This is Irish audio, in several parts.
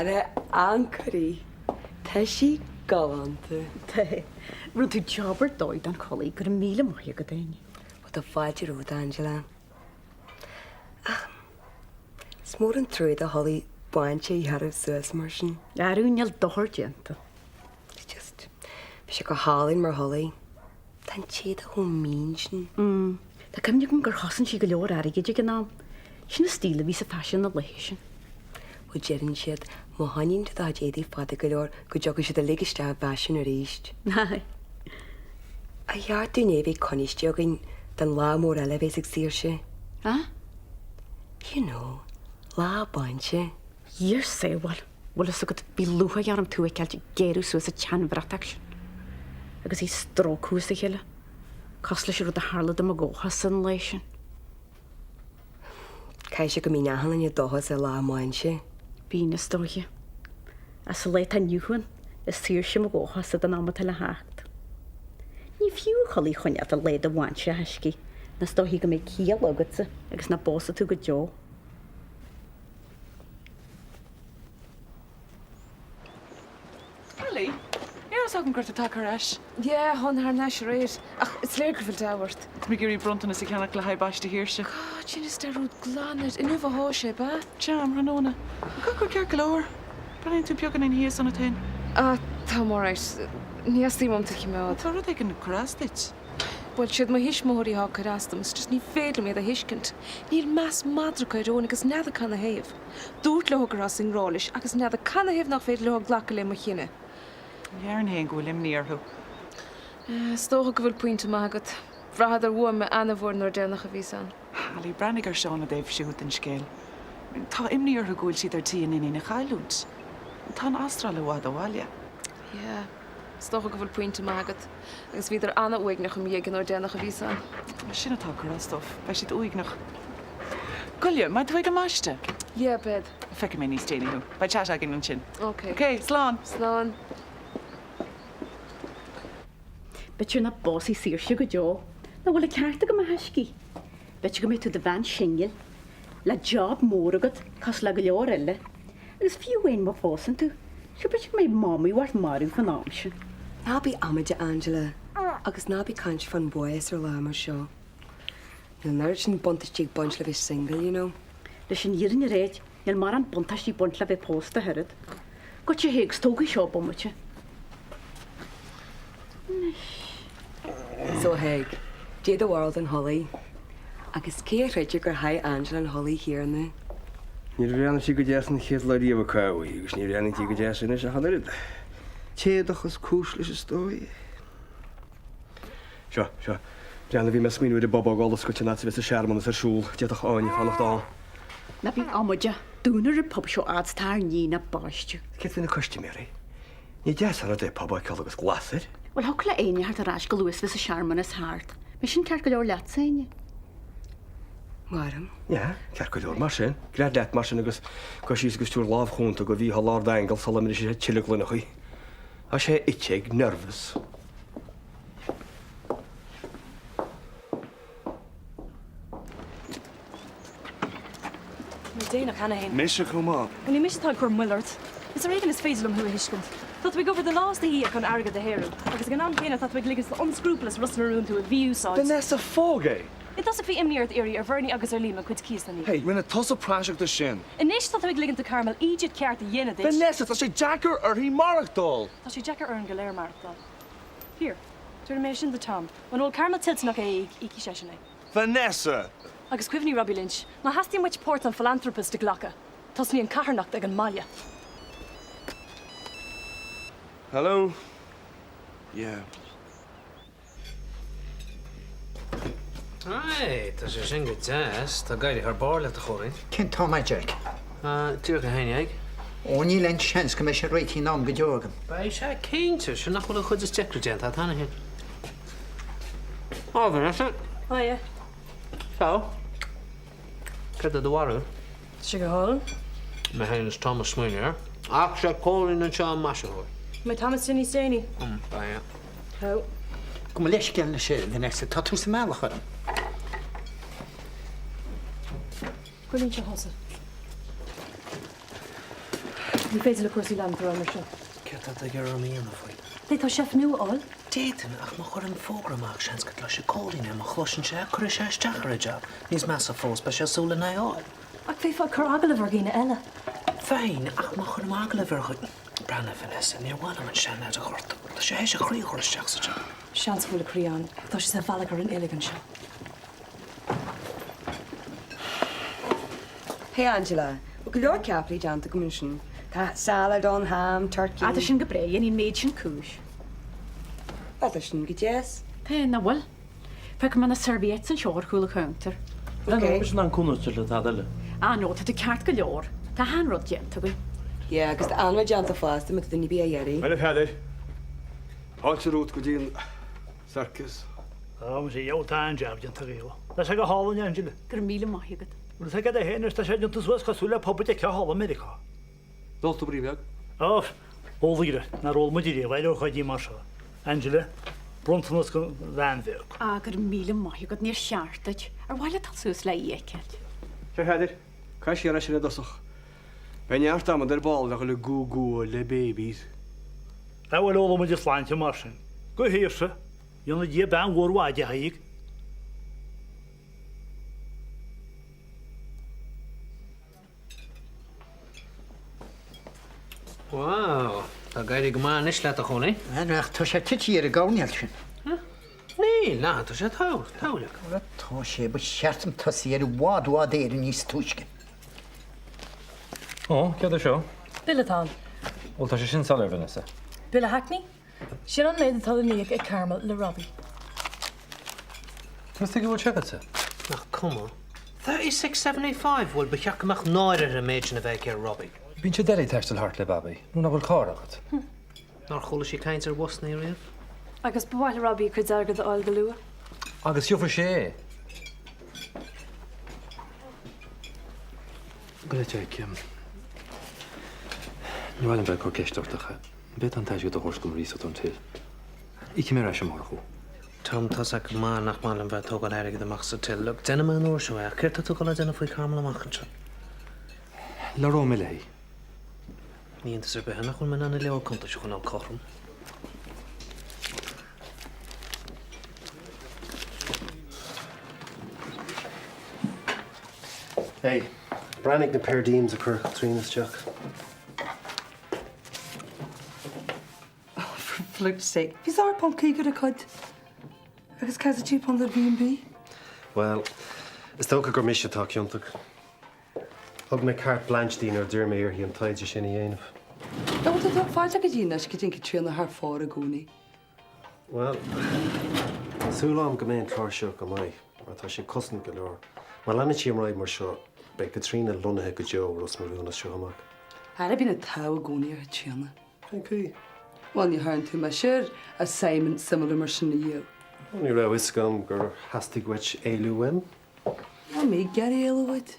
Cara ancoirí. Tá sí galánta. Tá. Rinne tú job ar dóigh don chulaith, go raibh míle maith agat, Áine. Bhuel, tá fáilte romhat, Angela. Ach is mór an trua do chulaith bainse a ghearradh suas mar sin. Arú, níl dochar déanta. It's just, bhí sé go hálainn mar chulaith. Tá an t-éadach chomh mín sin. Mm. Tá cuimhne agam gur chosain sí go leor airgid ag an am. Sin an stíl a bhí sa faisean na laethe sin. Bhuel, deireann siad, má choinníonn tú do chuid éadaí fada go leor go dtiocfaidh siad uilig isteach i bhfaisean arís. Aye. Ar cheart dúinn é a bheith coinniste againn don lá mór eile a bheas ag Saoirse? Ah? You know, lá a bainse. Dhia ár sábháil, bhfuil fhios agat, bhí lúcháir orm tú a fheiceáilt ag gearradh suas an tseanbhratach sin agus í strócadh as a chéile, cosúil leis an rud a tharla do mo dhóchas an lá sin. Caithfidh sé go mbíonn achan duine dóchasach lá a mbainse. Bíonn, is dóiche. Ach sa lá atá inniu ann, is Saoirse mo dhóchas-sa don am atá le theacht. Ní fiú an chulaith a choinneáil do lá do bhainse, a thaiscidh, nó is dóichí go mbeidh ciall agatsa agus nach bpósfaidh tú go deo. Ellie, ní raibh fhios agam go raibh tú tagtha ar ais. Yeah, thána thar n-ais aréir. Ach is léir go bhfuil deabhadh ort. Tá mé ag iarraidh bronntanas a cheannach le haghaidh baiste Shaoirse. God, dheineas dearúd glan air. Inniu athá sé, ab ea? Sea, um thráthnóna. Gach rud ceart go leor. Breathnaíonn tú beagáinín thíos ionat féin. Ah, táim alright. Ní theastaíonn uaim tú a choimeád. Tá rud éigin ag cur as duit. Bhuel, siad mo thuismitheoirí athá ag cur as dom, is just ní féidir liom iad a thuiscint. Níl meas madra acu ar Eoin agus n'fheadar canathaobh. Dúrt leo go rabhas i ngrá leis agus n'fheadar canathaobh nach féidir leo glacadh le mo chinneadh. Déarfainn féin go bhfuil imní orthu. Is dócha go bhfuil pointe maith agat. Bhraitheadar uaim ana-mhór an uair deireanach a bhíos ann. Holly, breathnaigh ar Seán i dtaobh siúd den scéal. Tá imní orthu go bhfuil siad ar tí a n-iníon a chailliúint. Tá an Astráil i bhfad ó bhaile. Yeah. Is dócha go bhfuil pointe maith agat. Agus bhíodar ana-uaigneach im dhiaidh an uair deireanach a bhíos ann. Sin atá ag cur as dóibh. Beidh siad uaigneach. Gabh i leith, an mbeidh tú ag an mbaiste? Yeah, bead. Feicfidh mé níos déanaí thú. Beidh chat againn ansin. Ok. Ok, slán! Slán. B'fhéidir nach bpósfaidh Saoirse go deo. Nach bhfuil an ceart agam, a thaiscidh? B'fhéidir go mbeidh tú i do bhean singil, le job mór agat, cosúil le go leor eile. Agus fiú amháin má phósann tú, sure b'fhéidir go mbeidh Mamaí bhocht marbh fán am sin. Ná bí amaideach, Angela, agus ná bí ag caint fán bhás ar lá mar seo. Níl an oiread sin buntáistí ag baint le bheith single, you know. Leis an fhírinne a ráit, níl mórán buntáistí ag baint le bheith pósta ach oiread. Goitse é agus tógaigh seo bomaite. Anois. So a Thaidhg, caidé do bharúil den chulaith. Agus cé a chreidfeadh gur chaith Angela an chulaith chéanna? Níor bhreathnaigh sí go deas an chéad lá riamh a caitheadh í agus ní bhreathnaíonn sí go deas anois ach an oiread. T-éadach is cúis leis is dóigh. Seo, seo. Breathnaigh, bhí mé ag smaoineamh ar an bpub a fhágáil oscailte an fhad is a bheas an searmanas ar siúl. D'fhéadfadh Áine fanacht ann. Ná bí amaideach, dúnfar an pub seo fhad is atá ár n-iníon á baisteadh. Céard faoi na custaiméirí? Ní deas an rud é pub a fheiceáil agus glas air. Bhuel, thiocfadh le Áine theacht ar ais chomh luath is bheas an searmanas thart. Mbeidh sin ceart go leor leatsa, a Áine? Maram. Yeah, ceart go leor mar sin. Gread leat mar sin agus gabh síos agus tabhair lámh chúnta do Mhícheál Ard-Aingeal sula mbrisfidh sé tuilleadh gloineachaí. Tá sé ite ag nervous. Mé déanach cheana fhéin. Mise chomh maith. Bhuel, ní mise atá ag cur moill ort. Is ar éigean is féidir liom thú a thuiscint. Tá tú ag obair do lá is d'oíche chun airgead a shaothrú, agus ag an am céanna tá tú ag ligint d'unscrupulous Ros na Rún tú a mhí-úsáid. Vanessa, fág é! I dtosach bhí imní ort iarraidh ar Bhernie agus ar Liam a gcuid cíosanna a íoc. Hey, rinne tusa praiseach de sin. Anois tá tú ag ligint do Carmel eejit ceart a dhéanamh duit. Vanessa, tá sé deacair uirthi maireachtáil! Tá sé deacair orainn go léir maireachtáil. Here, tabharfaidh mé é sin do Tom. Muna bhfuil Carmel toilteanach é a íoc, íocfaidh seisean é. Vanessa! Agus cuimhnigh, Robbie Lynch, má theastaíonn uait páirt an philanthropist a ghlacadh, tosnaíonn carthanacht ag an mbaile. Hello? Yeah. Aye, tá sé sin go deas. Tá ag éirí thar barr leat, a Chóilín. Cén t-am é, Jack? Díreach 11. Ó, níl aon seans go mbeidh sé réitithe in am go deo agam. Beidh sé cinnte, sin nach bhfuil an chuid is deacra déanta agat cheana féin. Á, Vanessa. Hiya. So, céard é do bharúil? Tá sé go hálainn. Mé féin is Thomas ag smaoineamh air. Ach sé Cóilín anseo an maisitheoir. Mbeidh Thomas tinn níos déanaí? Beidh. Hello. Gabh mo leithscéal anois, a Vanessa, tá tú sa mbealach orm. Cuir anseo thusa. Ní féidir le cúrsaí leanacht ar aghaidh mar seo. Céard atá tú ag iarraidh orm a dhéanamh faoi? D'fhéadfá seif nua a fháil. D'fhéadfainn, ach má chuirim fógra amach, seans go gcloisfidh Cóilín é. Má chloiseann sé, cuirfidh sé isteach ar an jab. Níos measa fós, beidh sé ag súil lena é a fháil. Ach bheifeá ag cur agallamh ar dhaoine eile. Bheinn, ach má chuirim agallamh ar dhaoine. Breathnaigh, Vanessa, níor mhaith liom an seanleaid a ghortú. Tá sé théis a chroí a chur isteach sa jab. Seans go bhfuil a chroí ann, ach tá sé sa bhealach orainn uilig anseo. Hey Angela, bhfuil go leor ceapaire déanta agam ansin. Tá salad ann, ham, turkey. Ah, tá sin go breá, dhéanfaidh an méid sin cúis. Bhuel, tá sin go deas. Tá, nach bhfuil? Feicfidh mé na serviettes anseo ar chúl an chuntair. Ok. Níl mise in ann cúnamh duit le tada eile. Ah no, tá tú ceart go leor. Tá achan rud déanta againn. Yeah, agus tá an-rud déanta fosta má tá duine ar bith á iarraidh. Bhuel, a Pheadair, fáilte romhat go dtí an circus. Á, muise, gheobhaidh, tá an-jab déanta agaibh. Tá sé go hálainn, Angela. Go raibh míle maith agat. Bhuel, is agat é féin anois, tá sé déanta suas cosúil le pub a d'fheicfeá thall i Meiriceá. D'ól tú braon beag? Ó, ólaigre, nár ól muid ariamh ar ócáidí mar seo. Angela, bronntanas don bhean bheag. Á, go raibh míle maith agat, níor cheart duit. Ar mhaith leat dul suas le í a fheiceáil? Sea, a Pheadair, caith siar é sin i dtosach. Beidh neart adhmad ar ball le dhul ag gúgúáil le babies. Á bhuel, ólfaidh muid a sláinte mar sin. Go Shaoirse, dhéana Dia bean mhór mhaith di, a Thaidhg. Wow, tá ag éirí go maith anois leat, a Chóilín. Ach tá sé tite ar an gcoirnéal sin. Níl, ná, tá sé togha, togha. Tá sé, ba cheart dom tosaí air i bhfad, bhfad Éireann níos túisce. Ó, céard é seo? Bille atá ann. Bhuel, tá sé sin soiléir, Vanessa. Bille Hackney? Sin an méid atá le n-íoc ag Carmel le Robbie. Cad tuige a bhfuil sé agatsa? Nach cuma. 36.75, bhuel, ba cheart go mbeadh náire uirthi an méid sin a bheith aici ar Robbie. Bíonn sé doiligh taisteal thart le babaí, nuair nach bhfuil carr agat. Nár chuala sí caint ar bhusanna riamh? Agus ba mhaith le Robbie a cuid airgid a fháil go luath. Agus gheobhaidh sé é. Go leith, Jack. Ní mhaith liom bheith ag cur ceist ort ach an bhféadfá an t-airgead a thabhairt dom ar iasacht ón till? Íocfaidh mé ar ais amárach thú. Tom, tá's agat go maith nach maith liom bheith ag tógáil airgid amach sa till. Look, déanfaidh mé an uair seo é ach céard tá tú ag dul a dhéanamh faoi Carmel amach anseo? Labhróidh mé léi. Ní iontas ar bith é nach bhfuil mé in ann na leabhair cuntais a choinneáil cothrom. Hey, breathnaigh na per diems a chuir Caitríona isteach. Oh, for flip's sake. Bhí £4.50 ar a cuid. Agus cad é £2 ar B&B? Bhuel, is dócha gur mise atá ciontach. Thug mé carte blanche di nuair a d'iarr mé uirthi an taighde sin a dhéanamh. An bhfuil tú ag fáil go dtí anois go dtéann Caitríona thar fóir i gcónaí? Bhuel, tá súil agam go mbeidh an clár seo go maith, mar tá sé cosanta go leor. Má leanann sí ar aghaidh mar seo, beidh Caitríona lonnaithe go deo i Ros na Rún as seo amach. Ara bíonn an t-ádh i gcónaí ar Chaitríona. Cén chaoi? Bhuel, ní dhearna tú mise ar assignment suimiúil mar sin a dhíol. Ní raibh a fhios agam gur theastaigh uait éalú uaim. Níl mé ag iarraidh éalú uait.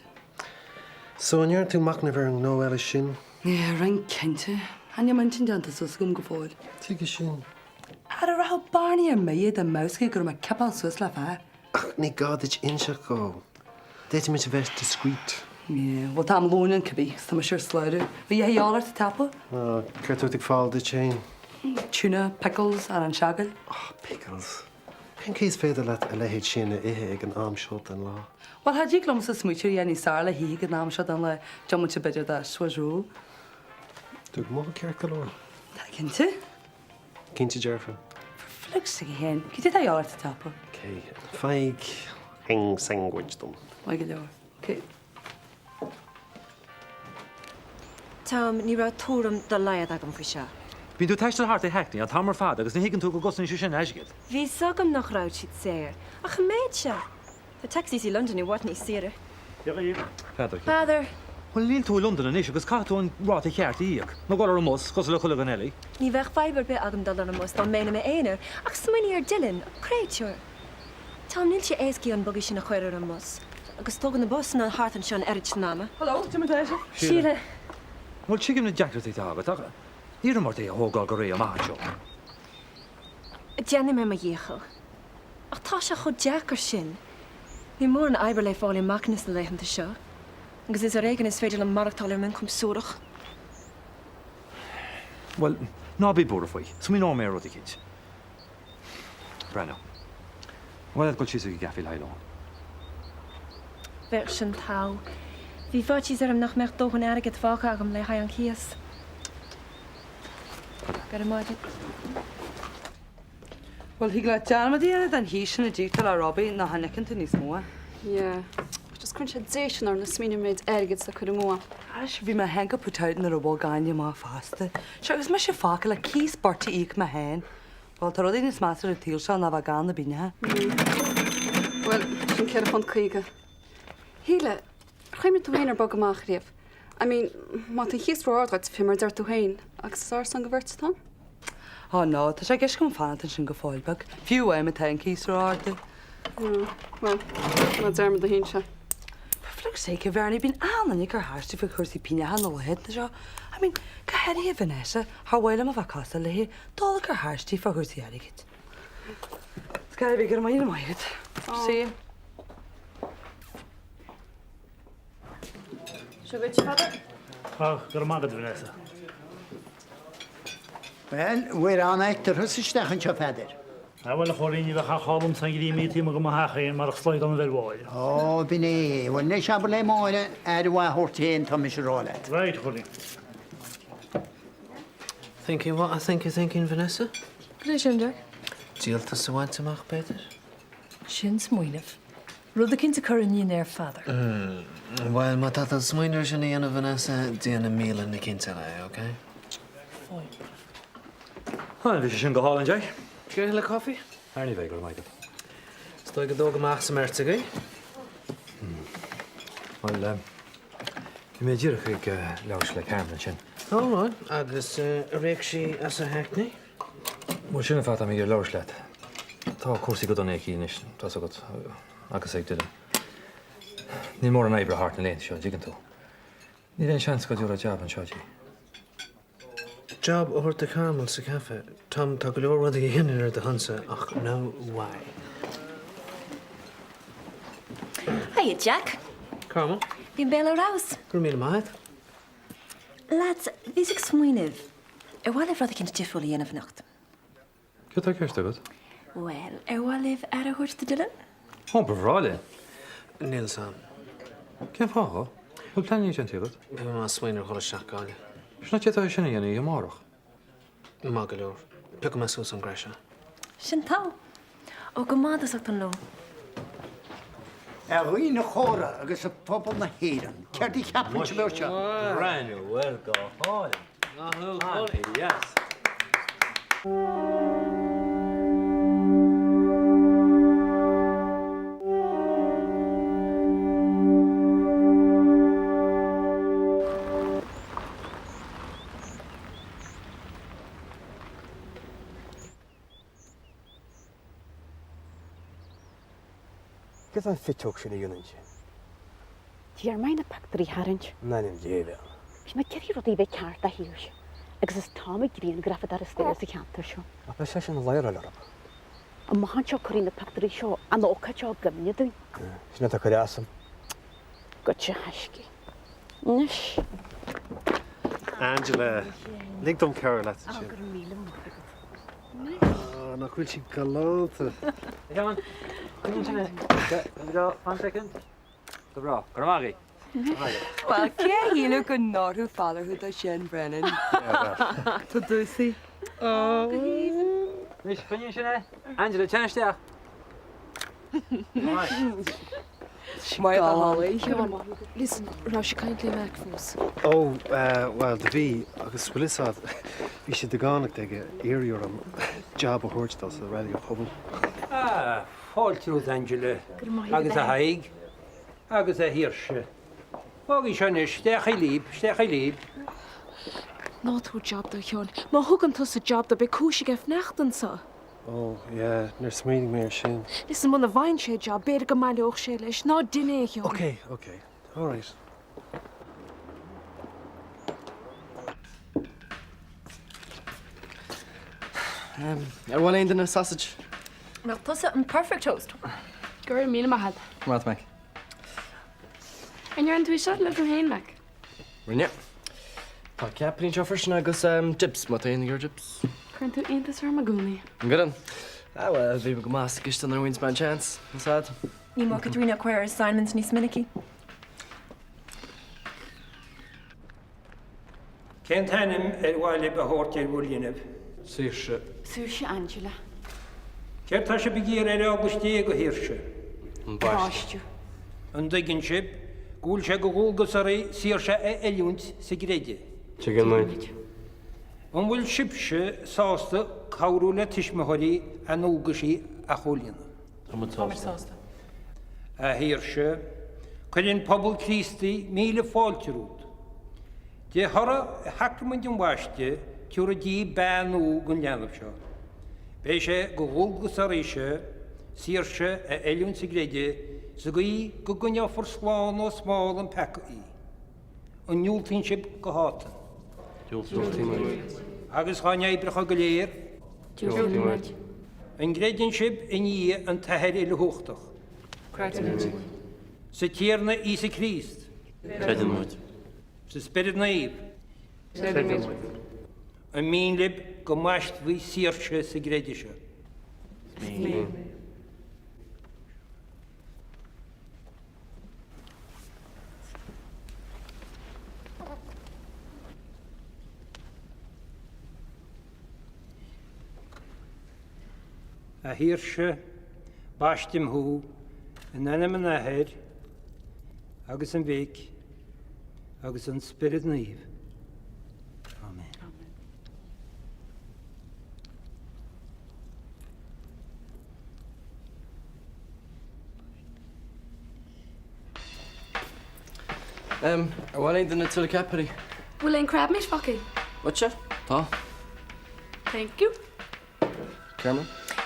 So, an ndearna tú machnamh ar an ngnó eile sin? Yeah, rinne cinnte. Ach níl m'intinn déanta suas agam go fóill. Tuige sin? Ara rachadh Barney ar mire dá mbeadh a fhios aige go raibh mé ag cipeáil suas le fear. Ach ní gá duit inseacht dhó. D'fhéadfaimis a bheith discreet. Yeah, bhuel tá am lóin ann cibé, 's tá mise ar slabhra. Bhí a dhíobháil ort tapa? Á, céard tá tú ag fáil duit féin? Tuna, pickles, arán seagail. Á, pickles. Cén chaoi is féidir leat a leithéid sin a ithe ag an am seo den lá? Bhuel, cha dtig liomsa smaoitiú ar a dhath níos fearr le hithe ag an am seo den lá, diomaite b'fhéidir de Swiss roll. Tú ag mothú ceart go leor? Tá, cinnte. Cinnte dearfa. For flip's sake a Shéain, cad é atá a dhíobháil ort a tapa? Ok, faigh ham sandwich dom. Maith go leor. Ok. Tom, ní raibh tuairim dá laghad agam faoi seo. Bíonn tú ag taisteal thart i Hackney an t-am ar fad agus ní thuigeann tú go gcosnaíonn sé sin airgead. Bhí 's agam nach raibh siad saor, ach an méid seo! Tá taxis i Londain i bhfad níos saoire. Peadar. Peadar. Bhuel, níl tú i Londain anois agus caithfidh tú an ráta ceart a íoc, nó dul ar an mbus, cosúil le chuile dhuine eile. Ní bheadh fadhb ar bith agam dul ar an mbus dá mbeinn i m'aonar, ach smaoinigh ar Dylan, an créatúr! Tom, níl sé éascaí an bugaí sin a chur ar an mbus, agus tógann na busanna thart anseo an oiread sin ama. Hello, cad é mar atá sibh? Síle. Bhuel, tuigim na deacrachtaí atá agat, ach iarraim ort é a thógáil go réidh amach anseo. Déanfaidh mé mo dhícheall. Ach tá sé chomh deacair sin. Níl mórán oibre le fáil i Macnas na laethanta seo, agus is ar éigean is féidir liom maireachtáil ar m'ioncam suarach. Bhuel, ná bí buartha faoi. Smaoineoidh mé ar rud eicínt. Breathnú. Ar mhaith leat dul síos ag an gcaife le haghaidh lóin? Bheadh sin togha. Bhí faitíos orm nach mbeadh dóthain airgid fágtha agam le haghaidh an cíos. Go raibh maith agat. Bhuel, thig leat dearmad a dhéanamh den chíos sin a d'íoc tú le Robbie nach n-íocann tú níos mó. Yeah. Ach just cuireann sé déistin orm nuair a smaoiním an méid airgid atá curtha amú. Ah sure, bhí mé féin chomh put out nuair a bhog Áine amach fosta. Sure, agus mise fágtha le cíos beirt a íoc mé féin. Bhuel, tá rudaí níos measa ar an tsaol seo ná bheith gan na bpingineacha. Bhuel, sin £4.50. Shíle, ar chuimhnigh tú féin ar bogadh amach riamh? I mean, má tá an chíos ró-ard dhuit, fé mar a deir tú féin, agus is árasán do bheirt atá ann. Oh no, tá sé i gceist agam fanacht ansin go fóill beag, fiú amháin má tá an cíos ró-ard. Oh, bhuel, ná dearmad a shinsear. For flukes sake, a Bhernie, bíonn achan duine ag cur thairsti faoi chúrsaí pingneacha na laethanta seo. I mean, go háirithe Vanessa, char mhaith liom a bheith cosúil léi, dul ag cur thairsti fá chúrsaí airgid. Is go raibh míle maith agat. See you. Seo dhuit, Peadar. Ah, go raibh maith agat, Vanessa. Bhuel, bhfuair an-áit turas isteach anseo, Pheadair. Ah, bhuel, a Chóilín, ní bheadh ach thall liomsa an ghrian taobh amuigh de mo theach féin marach slaghdán a bheith ar Mháire. Ó, b'in é. Bhuel, anois abair le Máire aire mhaith a thabhairt di féin, tá mise a rá leat. Right, a Chóilín. Thinking what I think you're thinking, Vanessa? Cad é sin, Jack? Díoltas a bhaint amach, b'fhéidir? Sin smaoineamh. Rud eicínt a chur i ndinnéar Pheadair. Bhuel, má tá tú ag smaoineamh ar sin a dhéanamh, Vanessa, déan i mbialann eicínt eile é, ok? Fine. Bhuel, bhí sé sin go hálainn, Jack. Get a thuilleadh coffee? Thar ní bheidh, go raibh maith agat. Is dóigh go dtógfaidh amach sa mbeirt agaibh. Bhuel, bhí mé díreach ag labhairt le Carmel ansin. All right, agus ar íoc sí as a hackney? Bhuel, sin an fáth atá mé ag iarraidh labhairt leat. Tá cúrsaí go dona aici anois, tá's agat, agus ag Dylan. Níl mórán oibre thart na laethanta seo, an dtuigeann tú. Níl aon seans go dtabharfá jab anseo di. Jab a thabhairt do Carmel sa caife? Tom, tá go leor rudaí a dhéanfainn ar do shonsa, ach no way. Hiya, Jack. Carmel. Bhí an béile ar fheabhas. Go raibh míle maith agat. Lads, bhíos ag smaoineamh, ar mhaith libh rud eicínt difriúil a dhéanamh anocht? Céard atá i gceist agat? Bhuel, ar mhaith libh aire a thabhairt do Dylan? Ó, ba bhreá linn. Níl 's a'm. Cén fáth? Bhfuil pleananna déanta agat? Bhí mé ag smaoineamh ar dhul isteach Gaillimh. Sin d'fhéadfá é sin a dhéanamh amárach. Maith go leor. Piocfaidh mé suas ón gcreche é. Sin togha. Ó, go maith as ucht an lón. A dhaoine chóra agus a phobal na hÉireann, céard a cheapann sibh air seo? Gráinne, bhuel, go hálainn. An-dheas. Céard tá an phiteog sin a dhéanamh ansin? D'iarr mé na pictiúirí a tharraingt. In ainm Dé, a bhean. Bhí mé ag iarraidh rudaí a bheith ceart a Shaoirse, agus is Tom ag grianghrafadóir is fearr sa cheantar seo. Ach beidh sé sin ina ladhar orthu. Amach anseo cuirfidh na pictiúirí seo an ócáid seo i gcuimhne dúinn. Sin atá ag cur asam. Goitse a thaiscidh. Anois. Angela, lig dom cabhrú leat ansin. Go raibh míle maith agat. Anois. Nach bhfuil sí galánta. Come on. There we go. One second. Go breá. Go raibh maith agaibh. Bhuel, cé a shílfeadh go n-oirfeadh Peadar thú dó sin, Brennan? Tá dúsaí. Go haoibhinn. Anois, coinnigh ansin é. Angela, téann isteach. Maith a Holly. Listen, raibh sí ag caint le Mac fós? Ó, bhuel, do bhí, agus bhfuil fhios a'd, bhí sé de dhánacht aige iarraidh orm jab a thabhairt dó sa Reilig an Phobail. Ah, fáilte romhat Angela, agus a Thaidhg, agus a Shaoirse. Fágaigí seo anois, isteach libh, isteach libh. Ná tabhair jab dó, a Sheáin. Má thugann tusa jab dó, beidh cúis aige fanacht anseo. Ó, yeah, níor smaoinigh mé air sin. Listen, muna bhfaigheann sé job, b'fhéidir go mbaileodh sé leis. Ná dein é, a Sheáin. Ok, ok, alright. Ar mhaith le aon duine sausage? Bheadh tusa an perfect host. Go raibh míle maith agat. Go raibh maith An ndearna tú é seo le tú féin, Mac? Rinne. Tá ceapairí anseo freisin agus dips, má tá éinne ag iarraidh dips. Cuireann tú iontas orm i gcónaí. An gcuireann? Ah bhuel, bhí mé go maith sa gcistin nuair a bhain mé an seans, is ea. Ní mór Caitríona a chur ar assignments níos minicí. Cén t-ainm ar mhaith libh a thabhairt ar bhur linbh? Saoirse. Saoirse Angela. Céard tá sibh ag iarraidh ar Eaglais Dé do Shaoirse? An Baisteadh. An dtuigeann sibh go bhfuil sé de dhualgas oraibh Saoirse a oiliúint sa gcreideamh? Tuigeann muid. An bhfuil sibhse sásta cabhrú le tuismitheoirí a ndualgaisí a chomhlíonadh? Tá muid sásta. A Shaoirse, cuireann pobal Críostaí míle fáilte romhat. De thoradh shacraimint an bhaiste, tabharfaidh Dia beatha nua don leanbh seo. Beidh sé de dhualgas oraibhse Saoirse a oiliúint sa gcreideamh sa gcaoi go gcoinneofar slán ó smál an peaca í. An ndiúltaíonn sibh go hátan? Diúltaíonn muid. Agus dá n-oibreacha go léir? Diúltaíonn muid. An gcreideann sibh i nDia an tAthair Uilechumhachtach? Creideann muid. Sa Tiarna Íosa Críost? Creideann muid. Sa Spiorad Naomh? Creideann muid. An mian libh go mbaistfí Saoirse sa gcreideamh seo? Is mian. A Shaoirse, baistim thú in ainm an Athar agus an Mhic agus an Spioraid Naoimh. Amen. Ar mhaith le aon duine tuilleadh ceapairí? Bhfuil aon crab meat fágtha? What's Tá. Thank you. Caramel?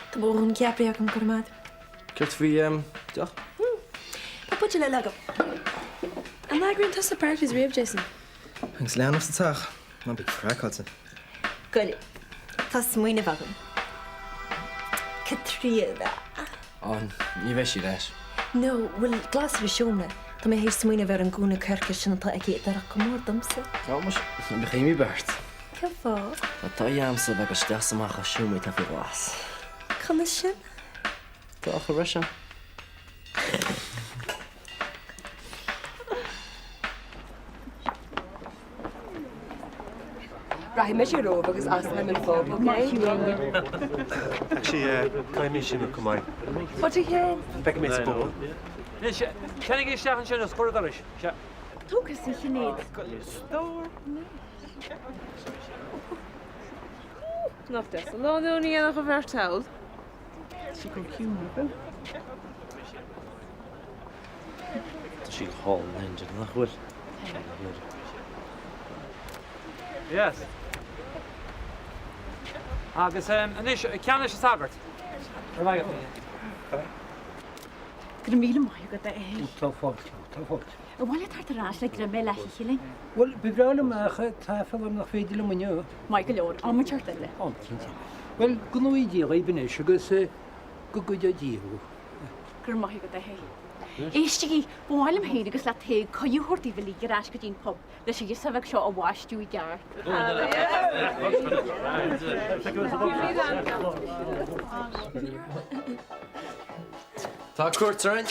Tá mo dhóthain ceapairí agam, go raibh maith. Céard faoi deoch? Tá buidéal eile agam. An eagraíonn tusa parties riamh, Jason? Agus leanbh sa teach, ná bí craiceáilte. Goile, tá smaoineamh agam. Caitríona. Á, ní bheidh sí leis. No, bhuel, glasra seomra. Tá mé théis smaoineamh ar an gúna coirce sin atá aici a d'oirfeadh go mór domsa. Tá muis, bheadh Amy beart. Cén fáth? Tá dóigh a'msa bheith ag dul isteach 's amach as seomraí atá faoi ghlas. Conas sin? Tá cha raibh sé. Rachaidh mise romhaibh agus ascaill an phub, ok? Actually, caithfidh mise imeacht chomh maith. Fáilte Sheáin. Feicfidh mé sa bpuball. Anois, teannfaidh isteach ansin os comhair an dorais. Sea. Tógtha sa Shinéad. Stór. Nach deas an lánúin a dhéanfadh an bheirt thall. Tá sí chomh ciúin, nach bhfuil? Tá sí go hálainn, Angela, nach bhfuil? Yes. Agus anois, ceann leis an sagart. Go raibh maith agat. Go raibh míle maith agat, a Athair. Tá fáilte, tá fáilte. Ar mhaith leat teacht ar ais le greim eile a ithe linn? Bhuel, ba bhreá liom ach tá aiféala orm nach féidir liom inniu. Maith go leor, am inteacht eile. Am cinnte. Bhuel, go ngnóthaí Dia dhaoibh anois agus go gcuideoidh Dia thú. Go raibh maith agat, a Athair. Éistigí, ba mhaith liom féin agus le Tadhg cuireadh a thabhairt daoibh uilig ar ais go dtí an pub leis an ghirseach bheag seo a bhaisteadh i gceart. Tá cuairt orainn.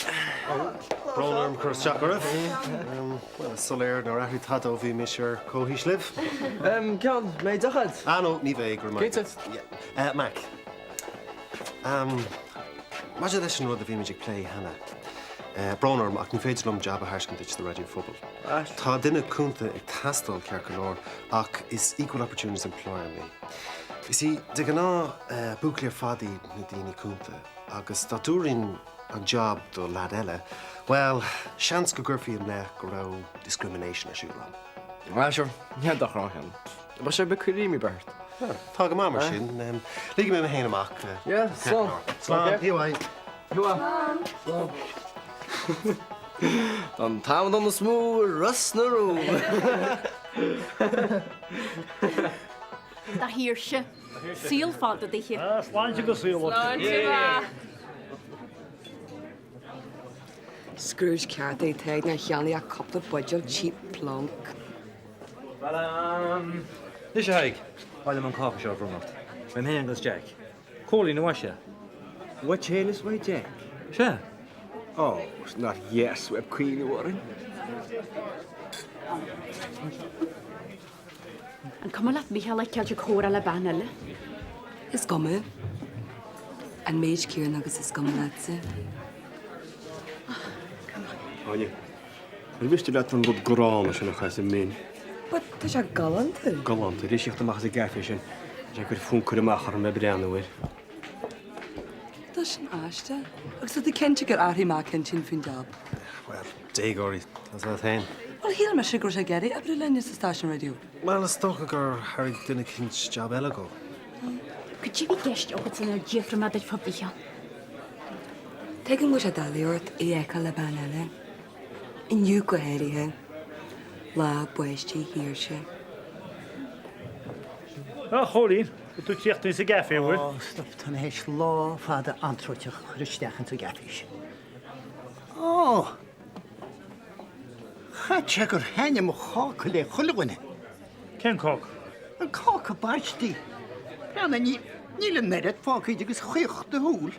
Brón orm cur isteach oraibh. Bhuel, is soiléir nár athraigh tada ó bhí mise ar comhaois libh. Ceann, mbeidh deoch a'd? Ah no, ní bheidh, go raibh maith agat. Cinnte. Mac, maidir leis an rud a bhí muid ag plé cheana, brón orm ach ní féidir liom jab a thairiscint duit do Raidió an Phobail. Tá duine cúnta ag teastáil ceart go leor ach is equal opportunities employer mé. You see, de ghnáth, buachaillí ar fad iad na daoine cúnta. Agus dá dtabharfainn an job do leaid eile, bhuel, seans go gcuirfí im leith go raibh discrimination ar siúl agam. Ah, sure, ní haon dochar ann. Beidh sé beag creamy beart. Tá go maith mar sin. Ligfidh mé mé féin amach. Yeah, slán. Slán. Slán. Slán. Slán. An t-amadán is mó i Ros na Rún. Do Shaoirse. Saol fada dithe. Sláinte go saol. Sláinte mhaith. Scrooge ceart é Tadhg nár cheannaigh ach cúpla buidéal cheap plonk. Anois a Thaidhg, ba mhaith liom an cáca seo a bhronnadh ort. Uaim féin agus Jack. Cóilín, an mhaise? Uait féin is uaidh Jack? Sea. Ó, 's nach dheas uaibh cuimhneamh orainn. An cuma leat Mícheál a fheiceáilt ag comhrá le bean eile? Is cuma. An méid céanna agus is cuma leatsa. Áine, ar mhiste leat an rud gránna sin a chur as an mbin? But tá sé galánta. Galánta. Tar éis a thíocht amach as an gcaife sin, tá sé ag cur fonn amach orm le breathnú air. Tá sin aisteach. Agus tá tú cinnte gur athraigh Mac intinn faoin jab? Bhuel, déagóirí, tá a fhios agat féin. Bhuel, shíl mise go raibh sé ag iarraidh oibriú linne sa stáisiún raidió. Bhuel, is dócha gur thairg duine eicínt jab eile dhó. Cad é bhí i gceist agatsa nuair a d'fhiafraigh mé duit fá Mhícheál? Tuigim go bhfuil sé doiligh ort é a fheiceáil le bean eile. Inniu go háirithe. Lá baiste Shaoirse. A Chóilín, bhfuil tú críochnaithe sa gcaife, an bhfuil? Ó, stop, tá mé théis lá fada antrúiteach a chur isteach ins an gcaife sin. Ó! Chait sé gur thaitnigh mo cháca le chuile dhuine. Cén cáca? An cáca baistí. Breathnaigh, níl an oiread fágtha de agus chaoch do shúil.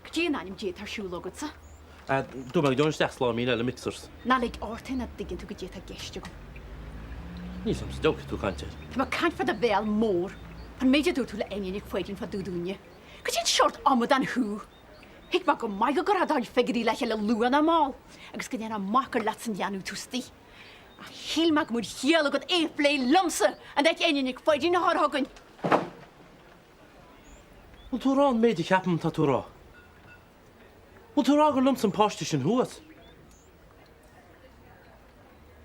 Cad é in ainm Dé atá ar siúl agatsa? Dúirt mé go dtabharfainn isteach slám mín eile mixers. Ná lig ort é nach dtuigeann tú cad é atá i gceist agam. Níl a fhios a'm sa diabhal cad tú ag caint air. Tá mé ag caint fá do bhéal mór. Fán méid a dúirt tú le Áine Nic Pháidín fá dtaobh dúinne. Cad é an seort amadán thú? Thuig mé go maith go gcuirfeá do chuid figiúirí le chéile luath ná mall agus go ndéanfá amach gur leatsa an leanbh tú istigh. Ach shíl mé go mbeadh ciall agat é a phlé liomsa in áit Áine Nic Pháidín a chur chugainn. Bhfuil tú a rá an méid a cheapaim atá tú a rá? Bhfuil tú a rá gur liomsa an páiste sin thuas?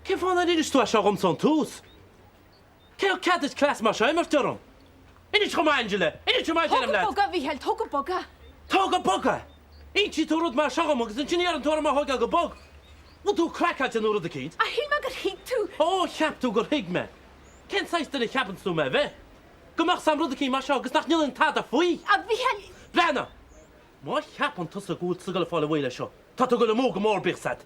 Cén fáth nár inis tú é seo dhomsa ón tús? Cé thug cead duit cleas mar seo a imirt orm? Inis dhom, a Angela! Inis dhom, a deirim Tóg leat! go bog é, a Mhíchíl, tóg go bog é! Tóg go bog é! Insíonn tú rud mar seo dhom agus ansin iarrann tú orm é a thógáil go bog! Bhfuil tú craiceáilte nó rud eicínt? Ach shíl mé gur thuig tú! Ó, cheap tú gur thuig mé! Cén saghas duine a cheapann tú mé a bheith? Go mbeadh 's a'm rud eicínt mar seo agus nach ndéanfainn tada faoi! A Mhíchíl! Breathnaigh! Má cheapann tusa go bhfuil tusa ag dul ag fáil away leis seo, tá tú ag dul amú go mór, bíodh 's a'd.